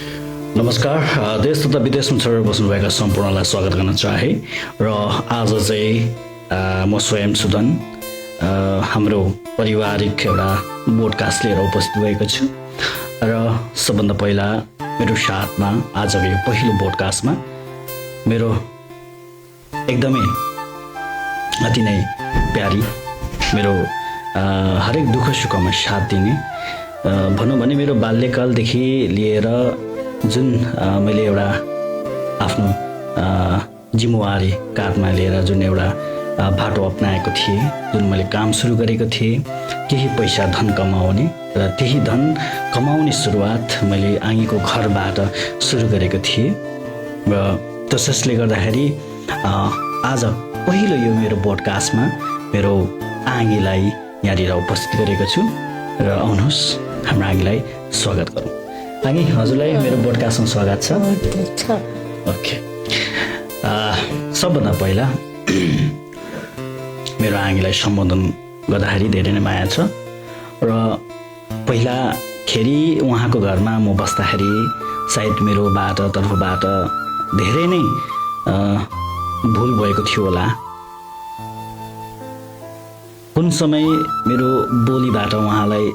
नमस्कार देश तथा विदेशमा छरेर बस्नुभएका सम्पूर्णलाई स्वागत गर्न चाहे र आज चाहिँ म स्वयं सुदन हाम्रो पारिवारिक एउटा पोडकास्ट लिएर उपस्थित भएको छु र सबभन्दा पहिला मेरो साथमा आजको यो पहिलो पोडकास्टमा मेरो एकदमै अति नै प्यारी मेरो हरेक दुःख सुखमा साथ दिने भनौँ भने मेरो बाल्यकालदेखि लिएर जुन मैले एउटा आफ्नो जिम्मेवारी काँधमा लिएर जुन एउटा बाटो अपनाएको थिएँ, जुन मैले काम सुरु गरेको थिएँ, केही पैसा धन कमाउने र त्यही धन कमाउने सुरुवात मैले आँगीको घरबाट सुरु गरेको थिएँ र त्यसैले गर्दाखेरि आज पहिलो यो मेरो पोडकास्टमा मेरो आँगीलाई यहाँनिर उपस्थित गरेको छु र आउनुहोस् हाम्रो आँगीलाई स्वागत गरौँ। आँगी हजुरलाई मेरो पोडकास्टमा स्वागत छ। ओके, सबभन्दा पहिला मेरो आँगीलाई सम्बोधन गर्दाखेरि धेरै नै माया छ र पहिलाखेरि उहाँको घरमा म बस्दाखेरि सायद मेरो तर्फबाट धेरै नै भुल भएको थियो होला। कुन समय मेरो बोलीबाट उहाँलाई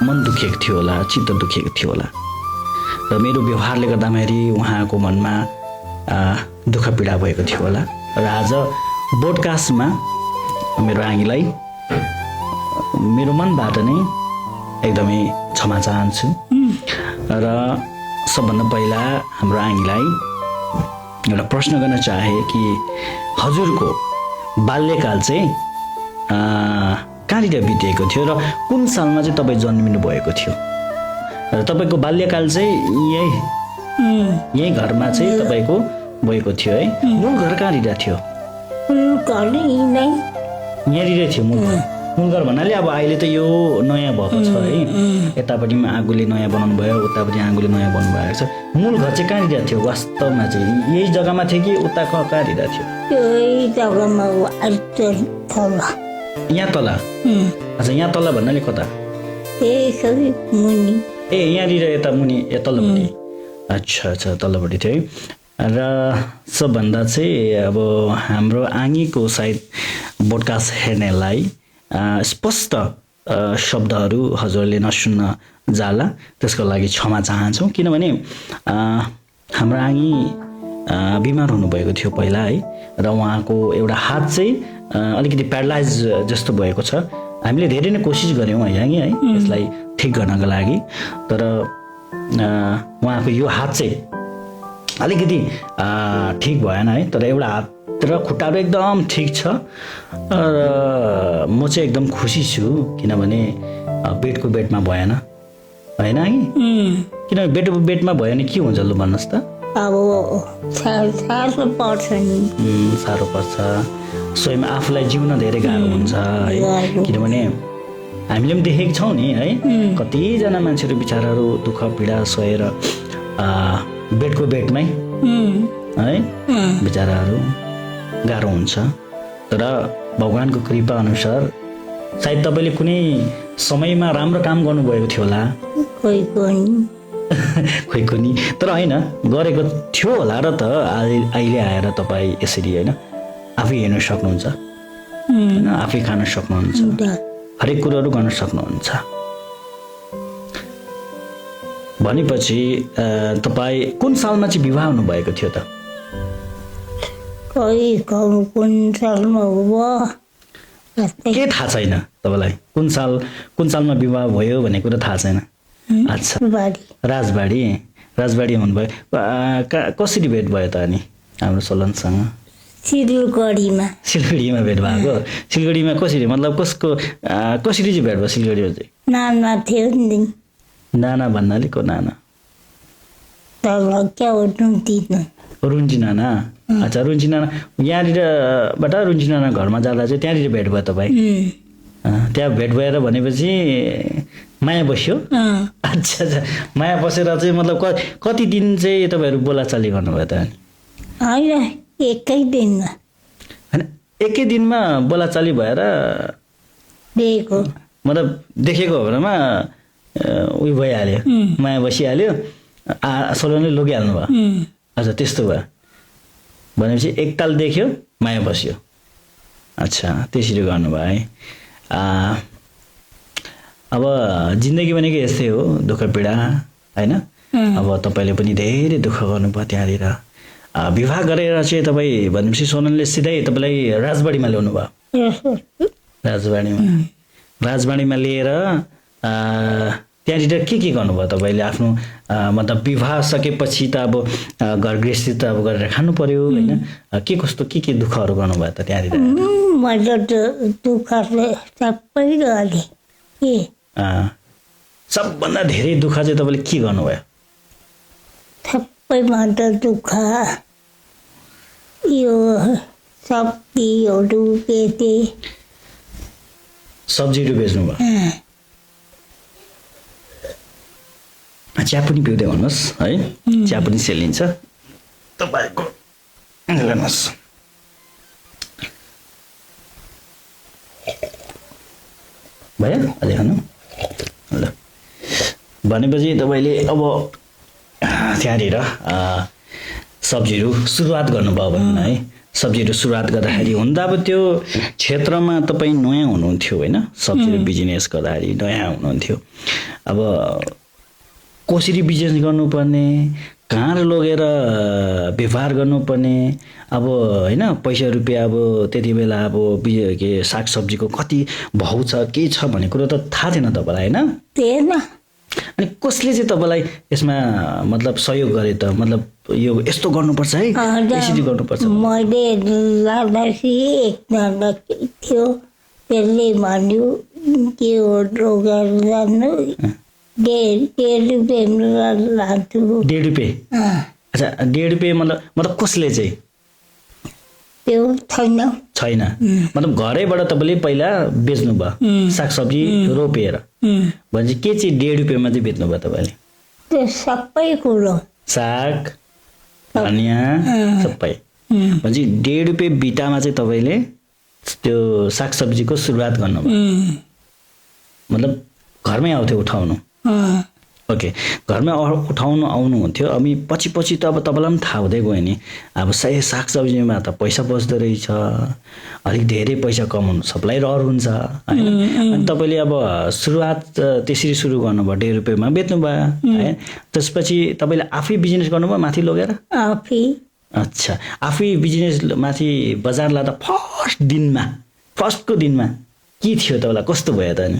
मन दुखेको थियो होला, चित्त दुखेको थियो होला र मेरो व्यवहारले गर्दाखेरि उहाँको मनमा दुःख पीडा भएको थियो होला र आज पोडकास्टमा मेरो आँगीलाई मेरो मनबाट नै एकदमै क्षमा चाहन्छु र सबभन्दा पहिला हाम्रो आँगीलाई एउटा प्रश्न गर्न चाहे कि हजुरको बाल्यकाल चाहिँ कहाँनिर बितेको थियो र कुन सालमा चाहिँ तपाईँ जन्मिनु भएको थियो र तपाईँको बाल्यकाल चाहिँ यही घरमा चाहिँ तपाईँको भएको थियो है? मूल घर कहाँनिर थियो? यहाँनिर थियो मूल घर भन्नाले अब अहिले त यो नयाँ भएको छ है, यतापट्टि आगोले नयाँ बनाउनु भयो, उतापट्टि आगोले नयाँ बनाउनु भएको छ। मूल घर चाहिँ कहाँनिर थियो वास्तवमा चाहिँ? यही जग्गामा थियो कि उता कहाँनिर थियो? यहाँ तल? अच्छा, यहाँ तल भन्नाले कता? ए यहाँनिर यता मुनि तल्लोपट्टि। अच्छा तल्लोपट्टि थियो है। र सबभन्दा चाहिँ अब हाम्रो आँगीको सायद पोडकास्ट हेर्नेलाई स्पष्ट शब्दहरू हजुरले नसुन्न जाला, त्यसको लागि क्षमा चाहन्छौँ। किनभने हाम्रो आँगी बिमार हुनुभएको थियो पहिला है र उहाँको एउटा हात चाहिँ अलिकति प्यारालाइज जस्तो भएको छ। हामीले धेरै नै कोसिस गऱ्यौँ है यसलाई ठिक गर्नको लागि, तर उहाँको यो हात चाहिँ अलिकति ठिक भएन है। तर एउटा हात र खुट्टाहरू एकदम ठिक छ र म चाहिँ एकदम खुसी छु किनभने बेडको बेडमा भएन होइन है? किनभने बेडको बेडमा भयो भने के हुन्छ लु भन्नुहोस् त? साह्रो पर्छ, स्वयं आफूलाई जिउन धेरै गाह्रो हुन्छ है। किनभने हामीले पनि देखेको छौँ नि है, कतिजना मान्छेहरू बिचाराहरू दुःख पीडा सहेर बेडको बेडमै है बिचाराहरू गाह्रो हुन्छ। तर भगवानको कृपा अनुसार सायद तपाईँले कुनै समयमा राम्रो काम गर्नुभएको थियो होला, खोइ कुनै, तर होइन गरेको थियो होला र त अहिले आएर तपाईँ यसरी होइन आफै हेर्न सक्नुहुन्छ होइन, आफै खान सक्नुहुन्छ, हरेक कुरोहरू गर्न सक्नुहुन्छ। भनेपछि तपाईँ कुन सालमा चाहिँ विवाह हुनुभएको थियो त? के थाहा छैन तपाईँलाई? कुन सालमा विवाह भयो भन्ने कुरा थाहा छैन? अच्छा, राजबाडी हुनुभयो। कसरी भेट भयो त अनि हाम्रो सोलनसँग? सिलगढीमा भेट भएको? सिलगढीमा कसरी, मतलब कसरी चाहिँ भेट भयो सिलगढीमा चाहिँ? नाना थियो नि। नाना भन्नाले को नाना? रुन्ची नाना। अच्छा, रुन्ची नाना यहाँनिरबाट रुन्ची नाना घरमा जाँदा चाहिँ त्यहाँनिर भेट भयो तपाईँ? त्यहाँ भेट भएर भनेपछि माया बस्यो? अच्छा, माया बसेर चाहिँ मतलब कति दिन चाहिँ तपाईँहरू बोलाचाली गर्नुभयो त? एकै दिनमा। एकै दिनमा बोलाचाली भएर मतलब देखेको बेलामा उयो भइहाल्यो, माया बसिहाल्यो सोलनले लगिहाल्नु भयो अच्छा त्यस्तो भयो भनेपछि एकताल देख्यो माया बस्यो अच्छा त्यसरी गर्नुभयो है अब जिन्दगी भनेको यस्तै हो दुःख पीडा हैन अब तपाईँले पनि धेरै दुःख गर्नुभयो त्यहाँनिर विवाह गरेर चाहिँ तपाईँ भनेपछि सोनलले सिधै तपाईँलाई राजबाडीमा ल्याउनु भयो राजबाडीमा लिएर त्यहाँनिर के गर्नुभयो तपाईँले आफ्नो मतलब विवाह सकेपछि त अब घर गृहस्थी त अब गरेर खानु पर्यो होइन के कस्तो के दुःखहरू गर्नुभयो त त्यहाँनिर मैले त दुःखले सबै गरेँ के सबभन्दा धेरै दुःख चाहिँ तपाईँले के गर्नुभयो सबैभन्दा दुःख यो सब्जीहरू बेचे सब्जीहरू बेच्नुभयो चिया पनि पिउँदै भन्नुहोस् है चिया पनि सेलिन्छ तपाईँको हेर्नुहोस् भयो अझै खानु ल भनेपछि तपाईँले अब त्यहाँनिर सब्जीहरू सुरुवात गर्नुभयो भनौँ न है सब्जीहरू सुरुवात गर्दाखेरि हुँदा अब त्यो क्षेत्रमा तपाईँ नयाँ हुनुहुन्थ्यो होइन सब्जीहरू बिजनेस गर्दाखेरि नयाँ हुनुहुन्थ्यो अब कसरी बिजनेस गर्नुपर्ने कहाँ लगेर व्यवहार गर्नुपर्ने अब होइन पैसा रुपियाँ अब त्यति बेला अब के सागसब्जीको कति भाउ छ के छ भन्ने कुरो त थाहा थिएन तपाईँलाई होइन थिएन अनि कसले चाहिँ तपाईँलाई यसमा मतलब सहयोग गरे त मतलब यो यस्तो गर्नुपर्छ है यसरी गर्नुपर्छ मैले लाँदाखेरि एकजना थियो त्यसले भन्यो के हो रोगर जानु 1.5 रुपियाँ लान्छु 1.5 रुपियाँ अच्छा 1.5 रुपियाँ मतलब कसले चाहिँ त्यो छैन मतलब घरैबाट तपाईँले पहिला बेच्नु भयो सागसब्जी रोपेर भनेपछि के चाहिँ 1.5 रुपियाँमा चाहिँ बेच्नुभयो तपाईँले त्यो सबै कुरो साग धनियाँ सबै भनेपछि 1.5 रुपियाँ बिटामा चाहिँ तपाईँले त्यो सागसब्जीको सुरुवात गर्नुभयो मतलब घरमै आउँथ्यो उठाउनु ओके घरमा उठाउनु आउनुहुन्थ्यो अनि पछि त अब तपाईँलाई पनि थाहा हुँदै गयो नि अब सही सागसब्जीमा त पैसा बस्दो रहेछ अलिक धेरै पैसा कमाउनु सबलाई रहर हुन्छ होइन अनि तपाईँले अब सुरुवात त्यसरी सुरु गर्नुभयो 1.5 रुपियाँमा बेच्नुभयो है त्यसपछि तपाईँले आफै बिजनेस गर्नुभयो माथि लगेर आफै अच्छा आफै बिजनेस माथि बजार लाँदा फर्स्टको दिनमा के थियो तपाईँलाई कस्तो भयो त अनि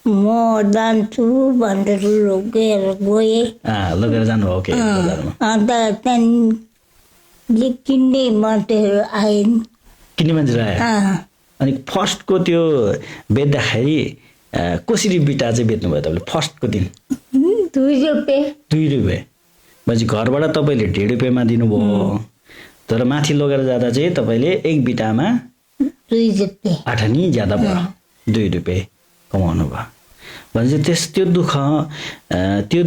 म जान्छु भनेर लगेर गएँ लगेर जानुभयो ओके बजारमा अन्त त्यहाँदेखि किन्ने मान्छेहरू आएन किन्ने मान्छेहरू आयो अनि फर्स्टको त्यो बेच्दाखेरि कसरी बिटा चाहिँ बेच्नुभयो तपाईँले फर्स्टको दिन 2 रुपियाँ 2 रुपियाँ भनेपछि घरबाट तपाईँले 1.5 रुपियाँमा दिनुभयो तर माथि लगेर जाँदा चाहिँ तपाईँले एक बिटामा 2 रुपियाँ आठानी ज्यादा भयो 2 रुपियाँ कमाउनु भयो भनेपछि त्यो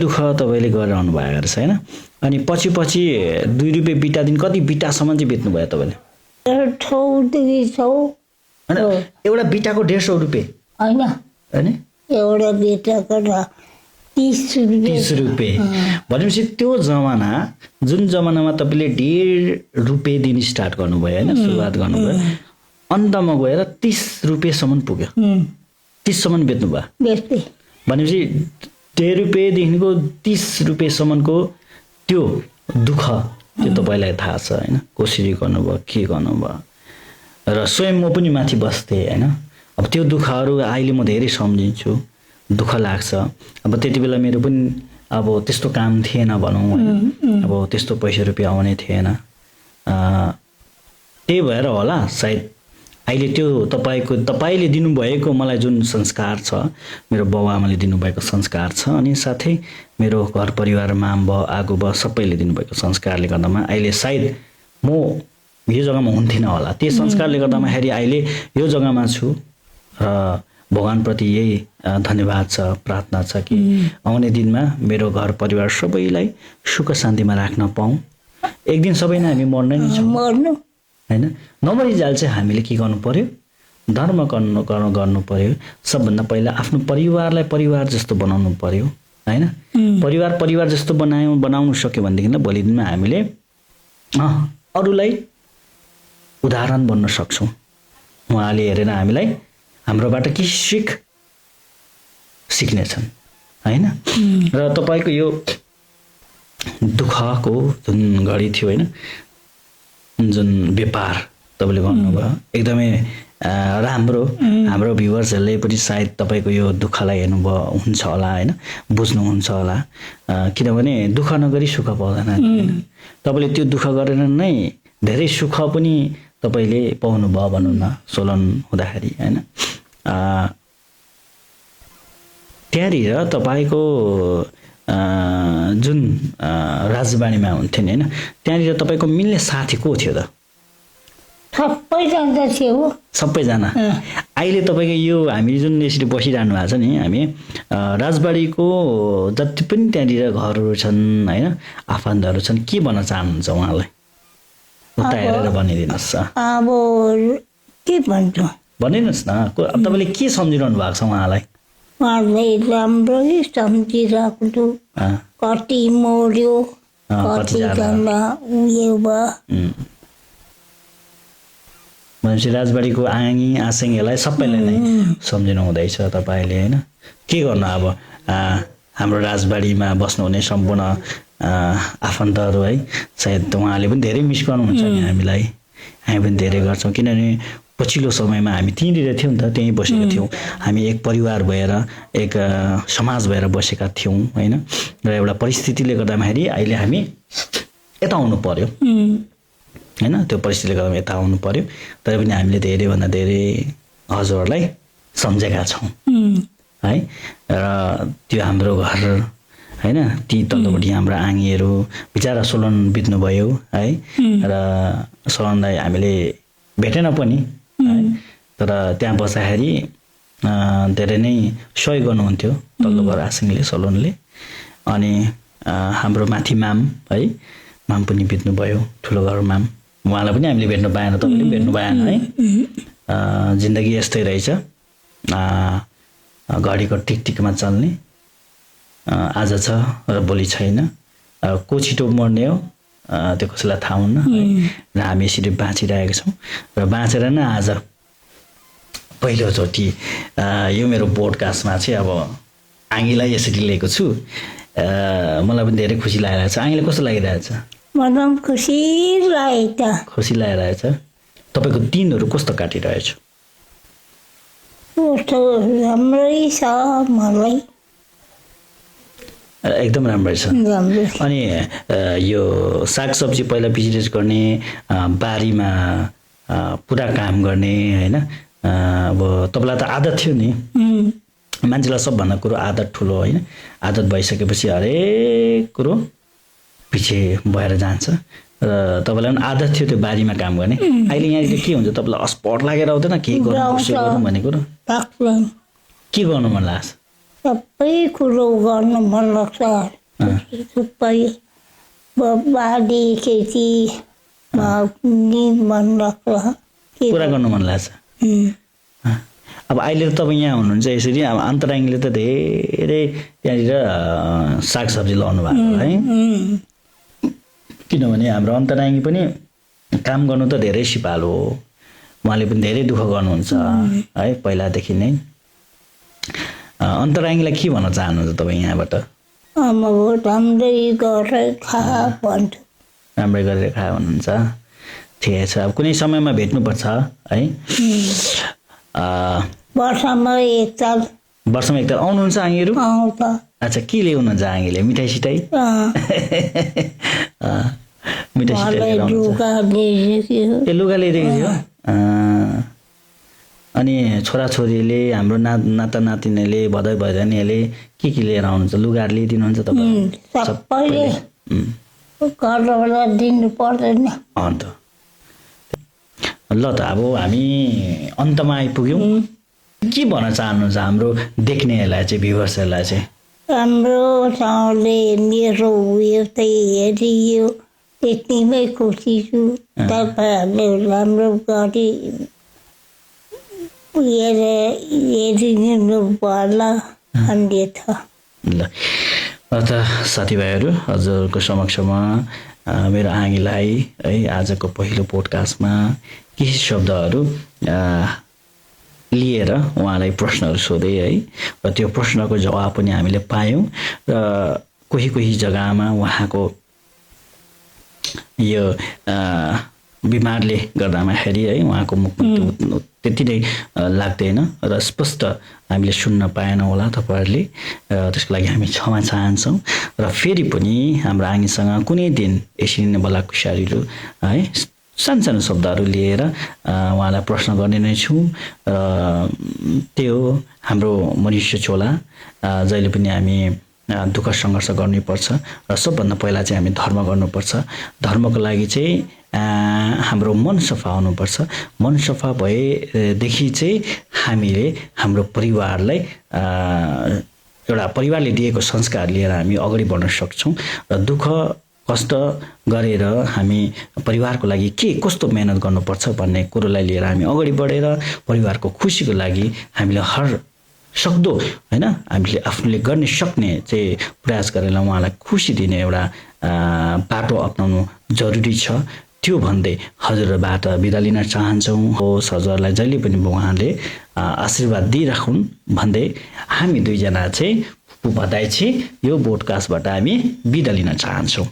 दुःख तपाईँले गरेर आउनु भएको रहेछ होइन अनि पछि 2 रुपियाँ बिटा दिन कति बिटासम्म चाहिँ बेच्नुभयो तपाईँले 200 एउटा बिटाको 150 रुपियाँ होइन एउटा बिटाको 30 रुपियाँ भनेपछि त्यो जमाना जुन जमानामा तपाईँले 1.5 रुपियाँ दिन स्टार्ट गर्नुभयो होइन सुरुवात गर्नुभयो अन्तमा गएर 30 रुपियाँसम्म पुग्यो 30 सम्म बेच्नुभयो भनेपछि 1.5 रुपियाँदेखिको 30 रुपियाँसम्मको त्यो दुःख त्यो तपाईँलाई थाहा छ होइन कसरी गर्नुभयो के गर्नुभयो र स्वयं म पनि माथि बस्थेँ होइन अब त्यो दुःखहरू अहिले म धेरै सम्झिन्छु दुःख लाग्छ अब त्यति बेला मेरो पनि अब त्यस्तो काम थिएन भनौँ होइन अब त्यस्तो पैसा रुपियाँ आउने थिएन त्यही भएर होला सायद अहिले त्यो तपाईँले दिनुभएको मलाई जुन संस्कार छ मेरो बाबुआमाले दिनुभएको संस्कार छ अनि साथै मेरो घर परिवारमा भयो आगो भयो सबैले दिनुभएको संस्कारले गर्दामा अहिले सायद म यो जग्गामा हुन्थिनँ होला त्यो संस्कारले गर्दाखेरि अहिले यो जग्गामा छु र भगवानप्रति यही धन्यवाद छ प्रार्थना छ कि आउने दिनमा मेरो घर परिवार सबैलाई सुख शान्तिमा राख्न पाऊँ एक दिन सबै नै हामी मर्नै नै छौँ होइन नमरिजाल चाहिँ हामीले के गर्नु पर्यो धर्म गर्नु पर्यो सबभन्दा पहिला आफ्नो परिवारलाई परिवार जस्तो बनाउनु पर्यो हैन परिवार जस्तो बनाउन सक्यो भनेदेखि त भोलि दिनमा हामीले अरूलाई उदाहरण बन्न सक्छौँ। उहाँले हेरेर हामीलाई हाम्रोबाट के सिक्नेछन् हैन। र तपाईको यो दुःखको जुन घडी थियो हैन, जुन व्यापार तपाईले गर्नुभयो एकदमै राम्रो। हाम्रो भ्युअर्सहरूले पनि सायद तपाईको यो दुःखलाई हेर्नुभयो हुन्छ होला हैन, बुझ्नुहुन्छ होला। किनभने दुःख नगरी सुख पाउँदैन हैन। तपाईले त्यो दुःख गरेर नै धेरै सुख पनि तपाईले पाउनुभयो भनौँ न सोलन हुँदाखेरि हैन। त्यहाँनिर तपाईको जुन राजवानीमा हुन्थ्यो नि हैन, त्यहाँनिर तपाईको मिल्ने साथी को थियो त? सबैजना थियो। सबैजना। अहिले तपाईको यो हामी जुन यसरी बसिरहनु भएको छ नि, हामी राजबाडीको जति पनि त्यहाँनिर घरहरू छन् हैन, आफन्तहरू छन्, के भन्न चाहनुहुन्छ उहाँलाई? उता हेरेर भनिदिनुहोस्। अब के भन्छु भनिदिनुहोस् न, तपाईँले के सम्झिरहनु भएको छ उहाँलाई? उहाँले राम्रै सम्झिरहेको छु। कति मर्यो, कतिजना उयो भयो। भनेपछि राजबाडीको आसेङहरूलाई सबैलाई नै सम्झिनु हुँदैछ तपाईँले हैन। के गर्नु अब हाम्रो राजबाडीमा बस्नुहुने सम्पूर्ण आफन्तहरू है, सायद उहाँले पनि धेरै मिस गर्नुहुन्छ नि हामीलाई। हामी पनि धेरै गर्छौँ, किनभने पछिल्लो समयमा हामी त्यहीँनिर थियौँ नि त, त्यहीँ बसेका थियौँ। हामी एक परिवार भएर, एक समाज भएर बसेका थियौँ हैन। र एउटा परिस्थितिले गर्दाखेरि अहिले हामी यता आउनु पर्यो हैन। त्यो परिस्थितिले गर्दा यता आउनु पर्यो, तर पनि हामीले धेरैभन्दा धेरै हजुरहरूलाई सम्झेका छौँ है। र त्यो हाम्रो घर हैन, ती तल्लोपट्टि हाम्रो आङीहरू बिचरा सोलन बित्नुभयो है। र सोलनलाई हामीले भेटेन पनि है, तर त्यहाँ बस्दाखेरि धेरै नै सहयोग गर्नुहुन्थ्यो तल्लो घर आसिङले, सोलनले। अनि हाम्रो माथि माम है, माम पनि बित्नुभयो, ठुलो घर माम। उहाँलाई पनि हामीले भेट्नु पाएन, तपाईँले पनि भेट्नु पाएन है। जिन्दगी यस्तै रहेछ, घडीको टिकटिकमा चल्ने। आज छ र भोलि छैन, को छिटो मर्ने हो त्यो कसैलाई थाहा हुन्न है। र हामी यसरी बाँचिरहेका छौँ, र बाँचेर नै आज पहिलोचोटि यो मेरो पोडकास्टमा चाहिँ अब आङीलाई यसरी लिएको छु। मलाई पनि धेरै खुसी लागिरहेछ। आङीलाई कस्तो लागिरहेछ? मलाई खुसी लागेको। खुसी लागिरहेछ। तपाईँको दिनहरू कस्तो काटिरहेछ? राम्रै छ मलाई, एकदम राम्रै छ। अनि यो सागसब्जी पहिला बिजनेस गर्ने, बारीमा पुरा काम गर्ने हैन, अब तपाईँलाई त आदत थियो नि। मान्छेलाई सबभन्दा कुरो आदत ठुलो होइन। आदत भइसकेपछि हरेक कुरो पछि भएर जान्छ। र तपाईँलाई पनि आदत थियो त्यो बारीमा काम गर्ने। अहिले यहाँनिर के हुन्छ, तपाईँलाई अस्पट लागेर आउँदैन के गर्नु भन्ने कुरो? के गर्नु मन लाग्छ? सबै कुरो गर्नु मन लाग्छ। सबै बारी खेती मन लाग्छ, पुरा गर्नु मन लाग्छ। अब अहिले त तपाईँ यहाँ हुनुहुन्छ यसरी, अब अन्तराङले त धेरै त्यहाँनिर सागसब्जी लगाउनु भएको है। किनभने हाम्रो अन्तराङ्गी पनि काम गर्नु त धेरै सिपालु हो, उहाँले पनि धेरै दुःख गर्नुहुन्छ है पहिलादेखि नै। अन्तराङ्गीलाई के भन्न चाहनुहुन्छ तपाईँ यहाँबाट? राम्रै गरेर खा भन्छु। राम्रै गरेर खा भन्नुहुन्छ, ठिकै छ। अब कुनै समयमा भेट्नुपर्छ है। वर्षमा एकताल आउनुहुन्छ आङीहरू? अच्छा, के ल्याउनुहुन्छ आङीले? मिठाई सिठाई? मिठाई सिठाई लुगा ल्याइदिएको थियो। अनि छोराछोरीले, हाम्रो नाता नातिनीले, भदै भदैनीहरूले के लिएर आउनुहुन्छ? लुगाहरू ल्याइदिनुहुन्छ तपाईँ? सबैले घरबाट दिनु पर्दैन। अन्त ल त अब हामी अन्तमा आइपुग्यौँ। के भन्न चाहनुहुन्छ हाम्रो देख्नेहरूलाई चाहिँ, भ्युअर्सहरूलाई चाहिँ? राम्रोसँगले मेरो उयो चाहिँ हेरियो, त्यतिमै खुसी छु। तपाईँहरूले राम्रो गरी हेरिदिनु पर्ला भन्ने छ। ल त साथीभाइहरू हजुरको समक्षमा मेरो आँगीलाई है आजको पहिलो पोडकास्टमा केही शब्दहरू लिएर उहाँलाई प्रश्नहरू सोधे है र त्यो प्रश्नको जवाब पनि हामीले पायौँ र कोही जग्गामा उहाँको यो बिमारले गर्दामाखेरि है उहाँको मुखमा त्यति नै लाग्दैन र स्पष्ट हामीले सुन्न पाएनौँ होला तपाईँहरूले त्यसको लागि हामी क्षमा चाहन्छौँ र फेरि पनि हाम्रो आँगीसँग कुनै दिन यसरी नै भलाकुसारीहरू है सानो शब्दहरू लिएर उहाँलाई प्रश्न गर्ने नै छौँ र त्यो हाम्रो मनुष्य चोला जहिले पनि हामी दुःख सङ्घर्ष गर्नुपर्छ र सबभन्दा पहिला चाहिँ हामी धर्म गर्नुपर्छ धर्मको लागि चाहिँ हाम्रो मन सफा हुनुपर्छ मन सफा भएदेखि चाहिँ हामीले हाम्रो परिवारलाई एउटा परिवारले दिएको संस्कार लिएर हामी अगाडि बढ्न सक्छौँ र दुःख कष्ट गरेर हामी परिवारको लागि के कस्तो मेहनत गर्नुपर्छ भन्ने कुरोलाई लिएर हामी अगाडि बढेर परिवारको खुसीको लागि हामीले हर सक्दो हैन हामीले आफूले गर्न सक्ने चाहिँ प्रयास गरेर उहाँलाई खुसी दिने एउटा बाटो अपनाउनु जरुरी छ त्यो भन्दै हजुरबाट बिदा लिन चाहन्छौँ होस् हजुरलाई जहिले पनि उहाँले आशीर्वाद दिइराखुन् भन्दै हामी दुईजना चाहिँ बधाई चाहिँ यो पोडकास्टबाट हामी बिदा लिन चाहन्छौँ।